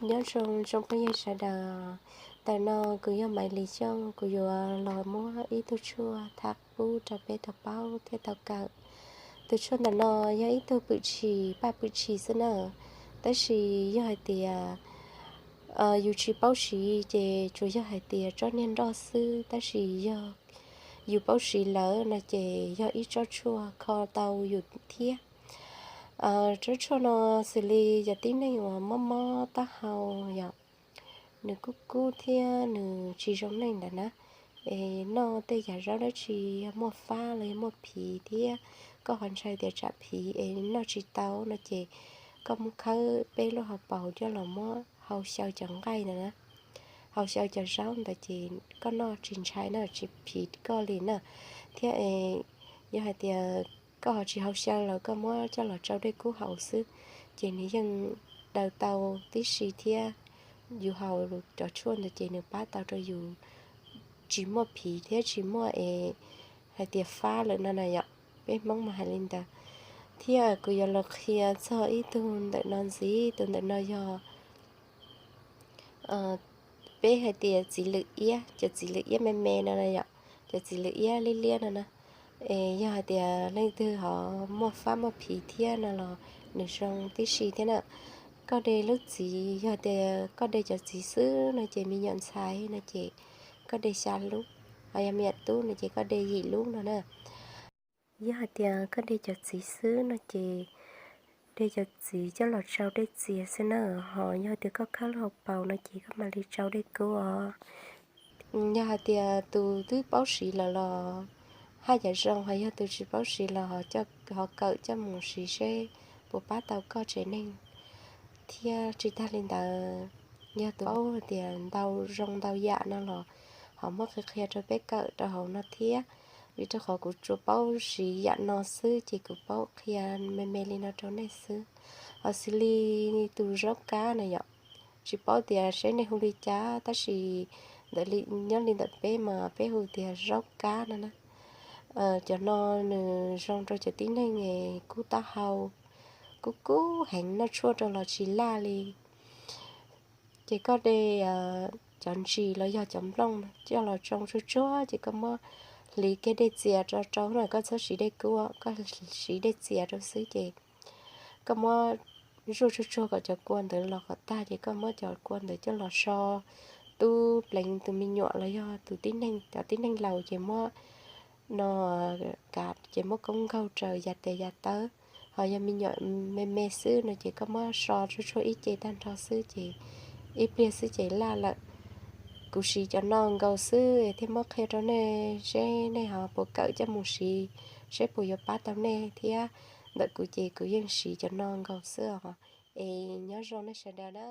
Nyob zoo tsoom phooj ywg sawv daws, ntawm no kuv yog Maiv Lis Xyooj, kuv yuav los muab ib tug tshuaj tham pub rau peb tau paub thiab tau kawm. Tus tshuaj ntawm no yog ib tug pwm tshis, paj pwm tshis xwb na, tab sis yog hais tias yus tsis paub siv ces tsuas yog hais tias tsob niag nroj xwb, tab sis yog yus paub siv lawm no ces yog ib tsob tshuaj kho tau yus thiab. Tsob tshuaj no xws li cov tib neeg uas mob mob taub hau, yog nws kub kub thiab nws tsis zoo neej ntawd na, es noj tej yam zaub dab tsi yog muaj fab los yog muaj phiv thiab koj ho ntshai tias tsam phiv es noj tsis tau no ces koj muab khawb peb lub hauv paus coj los muab hau xyaw cov nqaij ntawd na, hau xyaw cov zaub ntawd ces koj noj tsis ntshai na, tsis phiv koj li na. Thiab yog hais tias koj ho tsis hau xyaw los koj muab coj los tsau dej kub haus xwb, ces nws yeej daws tau tib si thiab. Yus haus cov tshuaj ntawd ces nws pab tau rau yus tsis muaj phiv thiab tsis muaj es hais tias fab lawm no na yom. Peb Hmoob mas hais li ntawd. Thiab kuv yuav los qhia txog ib tug ntawm no ntxiv, tus ntawm no yog peb hais tias txiv lwm iab, cov txiv lwm iab me me no na yom, cov txiv lwm iab liab liab no na. Es yog hais tias leej twg ho muaj fab muaj phiv thiab no los nws zoo tib si thiab na. Koj de lub txiv, yog tias koj de cov txiv xwb no ces me nyuam ntxhais no ces koj de xya lub, ho yog me nyuam tub no ces koj de yim lub no na. Yog hais tias koj de cov txiv xwb no ces de cov txiv coj los tsau dej txias xwb na, ho yog tias koj khawb lub hauv paus no ces koj mam li tsau dej kub os. Yog hais tias tus twb paub siv lawm los haj yam zoo, ho yog tus tsis paub siv los ho kawm coj mus siv seb puas pab tau koj tsev neeg. Thiab tsis tag li ntawd, yog tus paub hais tias ntau zoo ntau yam no los ho muab qhia qhia rau peb kawm rau hauv no thiab. Vim rau qhov kuv tsuas paub siv yam no xwb ces kuv paub qhia me me li no rau nej xwb. Ho xws li tus zaub kab na yom, tsis paub tias seb nej hu li cas tab sis ntawm li, nyob li ntawm peb mas peb hu tias zaub kab no na. Cov no nws zoo rau cov tib neeg kub taub hau, kub kub heev noj tshuaj rau los tsis laj li. Ces koj de cov ntsis los yog cov nplooj coj los tsau tsuag tsuag ces koj muab hliv kiag dej txias rau rau na, koj txhob siv dej kub, koj siv dej txias rau xwb ces koj muab zuaj tsuag tsuag kom cov kua ntawd los kom tag ces koj muab cov kua ntawd coj los so tub pleev tus me nyuam los yog tus tib neeg, cov tib neeg laus ces muab no kav ces muab koob nkaug raws yav tes yav tawb. Ho yog me nyuam me me xwb no ces koj muab so tsuag tsuag ib ce tag nrho xwb ces ib pliag xwb ces laj lawm. Kuv siv cov no nkaus xwb thiaj muab qhia rau nej seb nej ho puas kawm coj mus siv, seb puas yuav pab tau nej thiab. Ntawm kuv ces kuv yeej siv cov no nkaus xwb os. Es nyob zoo nej sawv daws na.